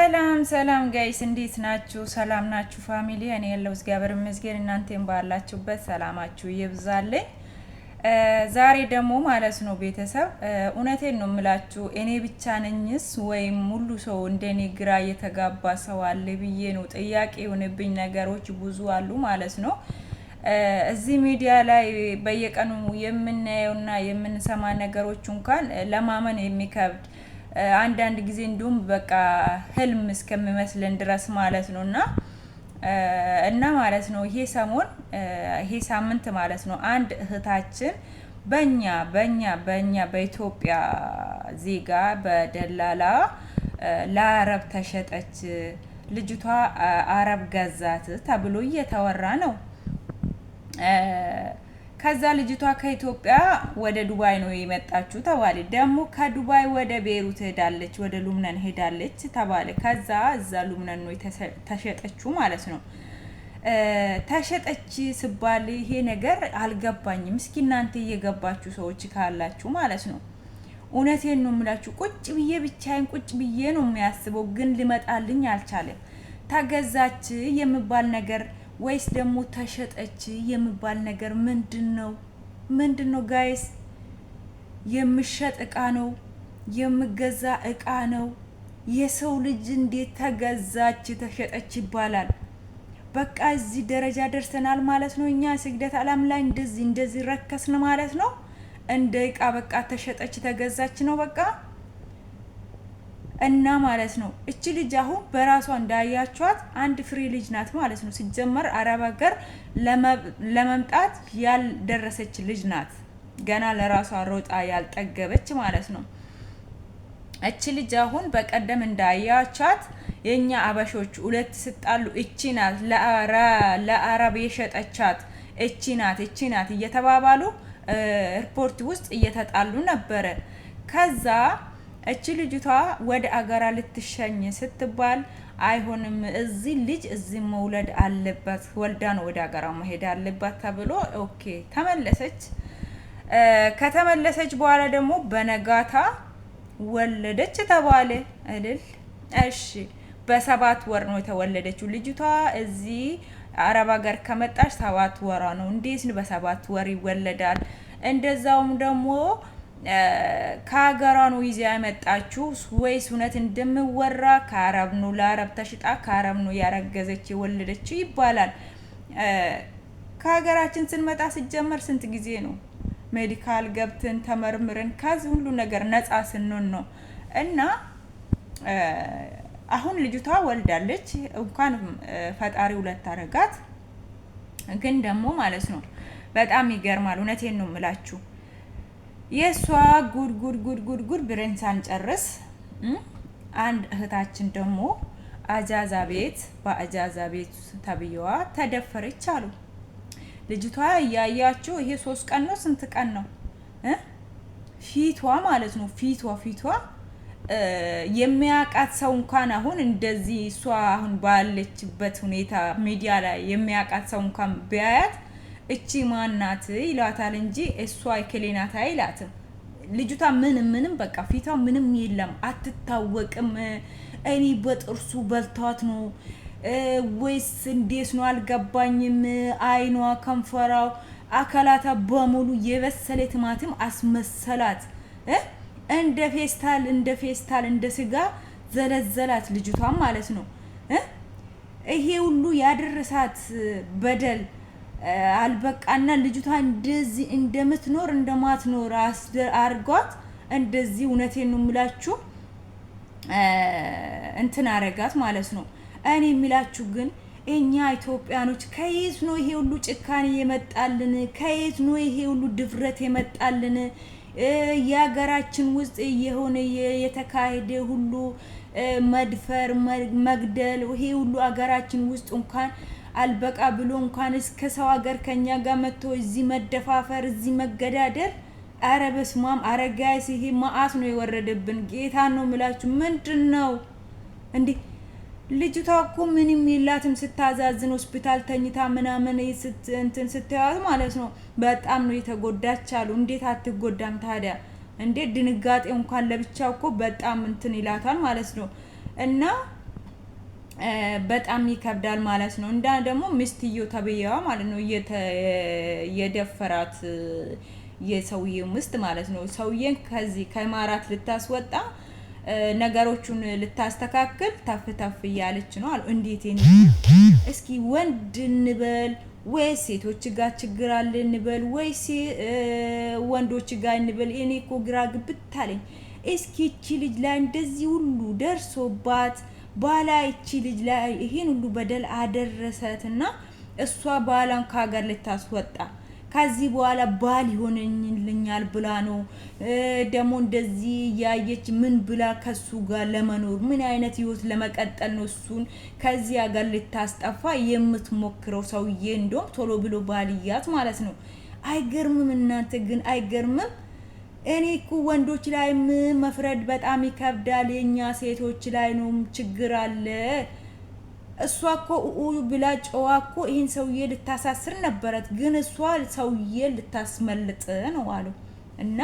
ሰላም ሰላም guys፣ እንዴት ናችሁ? ሰላም ናችሁ family? እኔ ያለው እግዚአብሔር ይመስገን፣ እናንተም ባላችሁበት ሰላማችሁ ይብዛልኝ። ዛሬ ደግሞ ማለት ነው ቤተሰብ፣ እውነቴን ነው የምላችሁ፣ እኔ ብቻ ነኝስ ወይም ሁሉ ሰው እንደኔ ግራ የተጋባ ሰው አለ ብዬ ነው ጥያቄ የሆነብኝ ነገሮች ብዙ አሉ ማለት ነው። እዚህ ሚዲያ ላይ በየቀኑ የምናየውና የምንሰማ ነገሮች እንኳን ለማመን የሚከብድ፣ አንዳንድ ጊዜ እንዲሁም በቃ ህልም እስከሚመስልን ድረስ ማለት ነው። እና ማለት ነው ይሄ ሰሞን፣ ይሄ ሳምንት ማለት ነው፣ አንድ እህታችን በኛ በኢትዮጵያ ዜጋ በደላላ ለአረብ ተሸጠች፣ ልጅቷ አረብ ገዛት ተብሎ እየተወራ ነው። ከዛ ልጅቷ ከኢትዮጵያ ወደ ዱባይ ነው የመጣችው ተባለ። ደግሞ ከዱባይ ወደ ቤሩት ሄዳለች፣ ወደ ሉብናን ሄዳለች ተባለ። ከዛ እዛ ሉብናን ነው ተሸጠችው ማለት ነው። ተሸጠች ስባል ይሄ ነገር አልገባኝም። እስኪ እናንተ እየገባችሁ ሰዎች ካላችሁ ማለት ነው። እውነቴን ነው የምላችሁ። ቁጭ ብዬ ብቻዬን ቁጭ ብዬ ነው የሚያስበው፣ ግን ሊመጣልኝ አልቻለም። ተገዛች የሚባል ነገር ወይስ ደግሞ ተሸጠች የሚባል ነገር ምንድን ነው? ምንድን ነው guys? የምሸጥ እቃ ነው? የምገዛ እቃ ነው? የሰው ልጅ እንዴት ተገዛች ተሸጠች ይባላል? በቃ እዚህ ደረጃ ደርሰናል ማለት ነው። እኛ ስግደት ዓለም ላይ እንደዚህ እንደዚህ ረከስን ማለት ነው። እንደ እቃ በቃ ተሸጠች ተገዛች ነው በቃ። እና ማለት ነው እቺ ልጅ አሁን በራሷ እንዳያችኋት አንድ ፍሬ ልጅ ናት ማለት ነው። ሲጀመር አረብ ሀገር ለመምጣት ያልደረሰች ልጅ ናት። ገና ለራሷ ሮጣ ያልጠገበች ማለት ነው። እቺ ልጅ አሁን በቀደም እንዳያቻት የኛ አበሾች ሁለት ስጣሉ እቺ ናት ለአረብ የሸጠቻት፣ እቺ ናት፣ እቺ ናት እየተባባሉ ኤርፖርት ውስጥ እየተጣሉ ነበረ። ከዛ እቺ ልጅቷ ወደ አገራ ልትሸኝ ስትባል አይሆንም፣ እዚህ ልጅ እዚህ መውለድ አለባት፣ ወልዳ ነው ወደ አገራ መሄድ አለባት ተብሎ okay ተመለሰች። ከተመለሰች በኋላ ደግሞ በነጋታ ወለደች ተባለ። እልል እሺ፣ በ7 ወር ነው የተወለደችው ልጅቷ። እዚህ አረብ ሀገር ከመጣች 7 ወሯ ነው። እንዴት ነው በ7 ወር ይወለዳል? እንደዛውም ደግሞ ከሀገሯ ነው ይዛ ያመጣችው ወይስ እውነት እንደሚወራ ከአረብ ነው፣ ለአረብ ተሽጣ ከአረብ ነው ያረገዘች የወለደችው ይባላል? ከሀገራችን ስንመጣ ሲጀመር ስንት ጊዜ ነው medical ገብተን ተመርምረን ከዚህ ሁሉ ነገር ነጻ ስንሆን ነው። እና አሁን ልጅቷ ወልዳለች። እንኳን ፈጣሪ ሁለት አረጋት። ግን ደግሞ ማለት ነው በጣም ይገርማል። እውነቴን ነው የምላችሁ። የእሷ ጉድ ጉድ ጉድ ጉድ ጉድ ብረን ሳንጨርስ አንድ እህታችን ደግሞ አጃዛ ቤት፣ በአጃዛ ቤት ተብዬዋ ተደፈረች አሉ። ልጅቷ እያያችሁ ይሄ 3 ቀን ነው፣ ስንት ቀን ነው፣ ፊቷ ማለት ነው፣ ፊቷ የሚያውቃት ሰው እንኳን አሁን እንደዚህ እሷ አሁን ባለችበት ሁኔታ ሚዲያ ላይ የሚያውቃት ሰው እንኳን ቢያያት እቺ ማናት ይሏታል እንጂ እሷ እከሌ ናት አይላትም። ልጅቷ ምንም ምንም በቃ ፊቷ ምንም የለም፣ አትታወቅም። እኔ በጥርሱ በልቷት ነው ወይስ እንዴት ነው አልገባኝም። አይኗ፣ ከንፈራው፣ አካላታ በሙሉ የበሰለ ቲማቲም አስመሰላት። እንደ ፌስታል፣ እንደ ፌስታል፣ እንደ ስጋ ዘለዘላት ልጅቷን ማለት ነው። ይሄ ሁሉ ያደረሳት በደል አልበቃና ልጅቷ እንደዚህ እንደምትኖር እንደማትኖር አርጓት እንደዚህ፣ እውነቴን ነው የምላችሁ፣ እንትን አረጋት ማለት ነው። እኔ የሚላችሁ ግን እኛ ኢትዮጵያኖች ከየት ነው ይሄ ሁሉ ጭካኔ የመጣልን? ከየት ነው ይሄ ሁሉ ድፍረት የመጣልን? የሀገራችን ውስጥ የሆነ የተካሄደ ሁሉ መድፈር፣ መግደል፣ ይሄ ሁሉ ሀገራችን ውስጥ እንኳን አልበቃ ብሎ እንኳን እስከ ሰው ሀገር ከኛ ጋር መጥቶ እዚህ መደፋፈር፣ እዚህ መገዳደል። አረ በስማም! አረ guys፣ ይሄ መዓት ነው የወረደብን። ጌታ ነው የምላችሁ። ምንድን ነው እንዴ? ልጅቷ እኮ ምንም የላትም። ስታዛዝን ሆስፒታል ተኝታ ምናምን እንትን ስትያት ማለት ነው በጣም ነው የተጎዳች አሉ። እንዴት አትጎዳም ታዲያ? እንዴት ድንጋጤ እንኳን ለብቻ እኮ በጣም እንትን ይላታል ማለት ነው። እና በጣም ይከብዳል ማለት ነው። እንዳ ደግሞ ሚስትየው ተብዬዋ ማለት ነው የደፈራት የሰውዬው ምስት ማለት ነው። ሰውዬን ከዚህ ከኢማራት ልታስወጣ ነገሮቹን ልታስተካክል ተፍ ተፍ እያለች ነው አሉ። እንዴት እስኪ ወንድ እንበል ወይ ሴቶች ጋር ችግር አለ እንበል ወይስ ወንዶች ጋር እንበል? እኔ እኮ ግራ ግብት አለኝ። እስኪ እቺ ልጅ ላይ እንደዚህ ሁሉ ደርሶባት ባላ እቺ ልጅ ላይ ይሄን ሁሉ በደል አደረሰትና እሷ ባሏን ከሀገር ልታስወጣ ከዚህ በኋላ ባል ይሆነኝልኛል ብላ ነው ደግሞ እንደዚህ እያየች ምን ብላ ከሱ ጋር ለመኖር ምን አይነት ህይወት ለመቀጠል ነው እሱን ከዚህ ሀገር ልታስጠፋ የምትሞክረው? ሰውዬ እንደውም ቶሎ ብሎ ባልያት ማለት ነው። አይገርምም? እናንተ ግን አይገርምም? እኔ እኮ ወንዶች ላይ መፍረድ በጣም ይከብዳል። የእኛ ሴቶች ላይ ነው ችግር አለ። እሷ እኮ ኡ ብላ ጨዋ እኮ ይህን ሰውዬ ልታሳስር ነበረት፣ ግን እሷ ሰውዬ ልታስመልጥ ነው አሉ። እና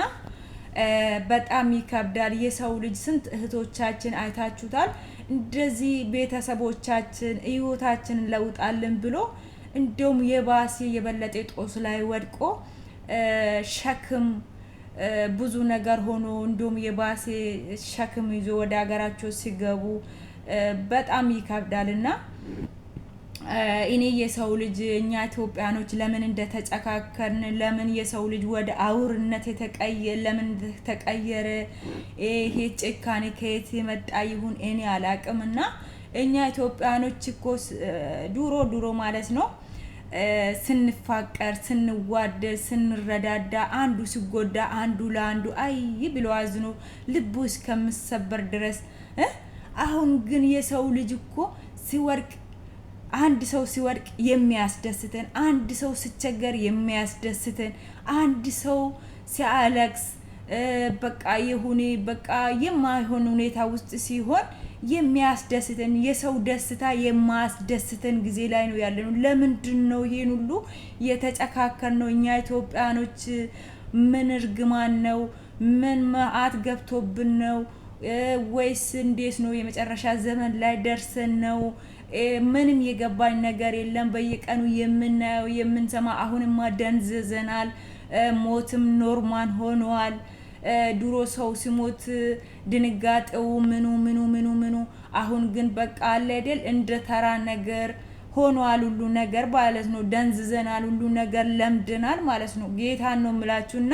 በጣም ይከብዳል። የሰው ልጅ ስንት እህቶቻችን አይታችሁታል። እንደዚህ ቤተሰቦቻችን ህይወታችንን ለውጣልን ብሎ እንደውም የባሴ የበለጠ ጦስ ላይ ወድቆ ሸክም ብዙ ነገር ሆኖ እንደውም የባሴ ሸክም ይዞ ወደ ሀገራቸው ሲገቡ በጣም ይከብዳል። እና እኔ የሰው ልጅ እኛ ኢትዮጵያኖች ለምን እንደተጨካከርን፣ ለምን የሰው ልጅ ወደ አውርነት የተቀየ ለምን እንደተቀየረ፣ ይሄ ጭካኔ ከየት የመጣ ይሁን እኔ አላቅም። እና እኛ ኢትዮጵያኖች እኮ ድሮ ድሮ ማለት ነው ስንፋቀር፣ ስንዋደድ፣ ስንረዳዳ አንዱ ሲጎዳ አንዱ ለአንዱ አይ ብሎ አዝኖ ልቡ እስከምሰበር ድረስ። አሁን ግን የሰው ልጅ እኮ ሲወድቅ፣ አንድ ሰው ሲወድቅ የሚያስደስተን፣ አንድ ሰው ሲቸገር የሚያስደስተን፣ አንድ ሰው ሲያለቅስ በቃ የሆነ በቃ የማይሆን ሁኔታ ውስጥ ሲሆን የሚያስደስተን፣ የሰው ደስታ የማያስደስተን ጊዜ ላይ ነው ያለነው። ለምንድን ነው ይሄን ሁሉ የተጨካከል ነው? እኛ ኢትዮጵያኖች ምን እርግማን ነው? ምን መዓት ገብቶብን ነው? ወይስ እንዴት ነው? የመጨረሻ ዘመን ላይ ደርሰን ነው? ምንም የገባኝ ነገር የለም። በየቀኑ የምናየው የምንሰማ፣ አሁንማ ደንዝዘናል። ሞትም normal ሆኗል። ድሮ ሰው ሲሞት ድንጋጤው ምኑ ምኑ ምኑ ምኑ፣ አሁን ግን በቃ አለ አይደል እንደ ተራ ነገር ሆኗል ሁሉ ነገር ማለት ነው። ደንዝዘናል፣ ሁሉ ነገር ለምደናል ማለት ነው። ጌታን ነው የምላችሁና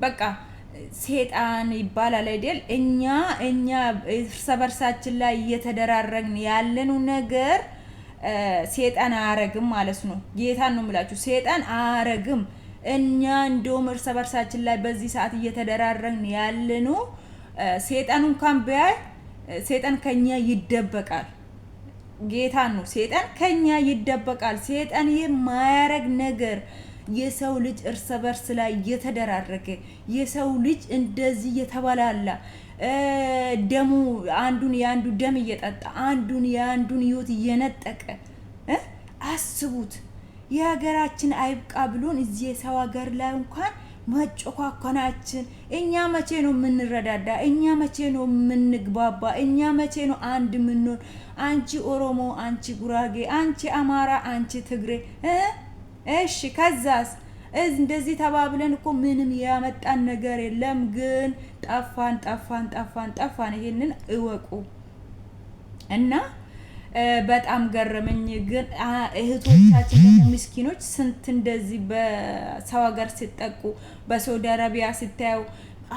በቃ ሴጣን ይባላል አይደል? እኛ እርስ በርሳችን ላይ እየተደራረግን ያለነው ነገር ሴጣን አያረግም ማለት ነው። ጌታን ነው የምላችሁ፣ ሴጣን አያረግም። እኛ እንደውም እርስ በርሳችን ላይ በዚህ ሰዓት እየተደራረግን ያለነው ሴጣን እንኳን ቢያይ ሴጣን ከኛ ይደበቃል። ጌታን ነው፣ ሴጣን ከኛ ይደበቃል። ሴጣን የማያረግ ነገር የሰው ልጅ እርስ በርስ ላይ እየተደራረገ፣ የሰው ልጅ እንደዚህ እየተበላላ፣ ደሙ አንዱን የአንዱ ደም እየጠጣ፣ አንዱን የአንዱን ህይወት እየነጠቀ አስቡት። የሀገራችን አይብቃ ብሎን እዚህ የሰው ሀገር ላይ እንኳን መጨኳኮናችን። እኛ መቼ ነው የምንረዳዳ? እኛ መቼ ነው የምንግባባ? እኛ መቼ ነው አንድ የምንሆን? አንቺ ኦሮሞ፣ አንቺ ጉራጌ፣ አንቺ አማራ፣ አንቺ ትግሬ፣ እሺ ከዛስ? እንደዚህ ተባብለን እኮ ምንም ያመጣን ነገር የለም። ግን ጠፋን፣ ጠፋን፣ ጠፋን፣ ጠፋን። ይሄንን እወቁ እና በጣም ገረመኝ። ግን እህቶቻችን ደግሞ ምስኪኖች ስንት እንደዚህ በሰው ሀገር ሲጠቁ፣ በሳውዲ አረቢያ ስታየው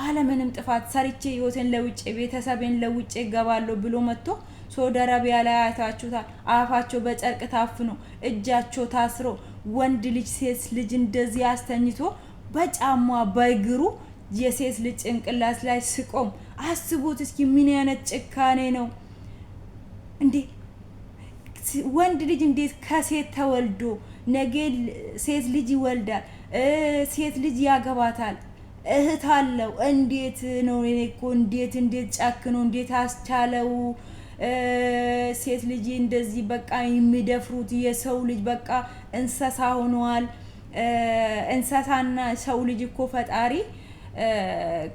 አለምንም ጥፋት ሰርቼ ህይወቴን ለውጬ ቤተሰቤን ለውጬ እገባለሁ ብሎ መጥቶ ሳውዲ አረቢያ ላይ አይታችሁታል። አፋቸው በጨርቅ ታፍኖ፣ እጃቸው ታስሮ፣ ወንድ ልጅ ሴት ልጅ እንደዚህ አስተኝቶ በጫማ በእግሩ የሴት ልጅ ጭንቅላት ላይ ስቆም አስቡት እስኪ ምን አይነት ጭካኔ ነው እንዴ? ወንድ ልጅ እንዴት ከሴት ተወልዶ ነገ ሴት ልጅ ይወልዳል፣ ሴት ልጅ ያገባታል፣ እህት አለው። እንዴት ነው? እኔ እኮ እንዴት ጨክኖ እንዴት አስቻለው? ሴት ልጅ እንደዚህ በቃ የሚደፍሩት የሰው ልጅ በቃ እንስሳ ሆነዋል። እንስሳና ሰው ልጅ እኮ ፈጣሪ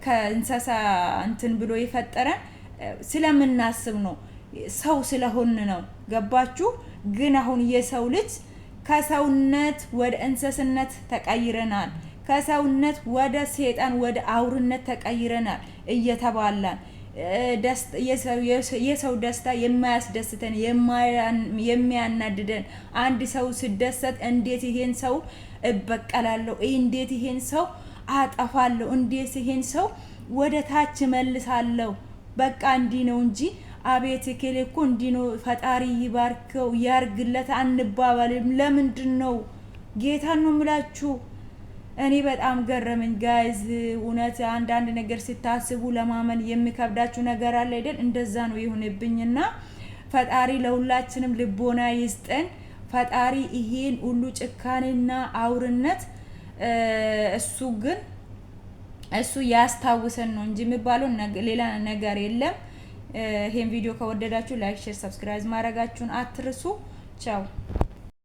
ከእንስሳ እንትን ብሎ የፈጠረን ስለምናስብ ነው፣ ሰው ስለሆን ነው። ገባችሁ? ግን አሁን የሰው ልጅ ከሰውነት ወደ እንስስነት ተቀይረናል። ከሰውነት ወደ ሴጣን ወደ አውርነት ተቀይረናል። እየተባላን የሰው ደስታ የማያስደስተን፣ የሚያናድደን፣ አንድ ሰው ስደሰት እንዴት ይሄን ሰው እበቀላለሁ፣ እንዴት ይሄን ሰው አጠፋለሁ፣ እንዴት ይሄን ሰው ወደ ታች መልሳለሁ። በቃ እንዲህ ነው እንጂ አቤት እከሌ እኮ እንዲህ ነው፣ ፈጣሪ ይባርከው ያርግለት አንባባልም። ለምንድን ነው? ጌታን ነው የምላችሁ። እኔ በጣም ገረመኝ guys። እውነት አንዳንድ ነገር ስታስቡ ለማመን የሚከብዳችሁ ነገር አለ አይደል? እንደዛ ነው የሆነብኝና ፈጣሪ ለሁላችንም ልቦና ይስጠን። ፈጣሪ ይሄን ሁሉ ጭካኔና አውርነት እሱ ግን እሱ ያስታውሰን ነው እንጂ የሚባለው ሌላ ነገር የለም። ይሄን ቪዲዮ ከወደዳችሁ like፣ share፣ subscribe ማድረጋችሁን አትርሱ። ቻው።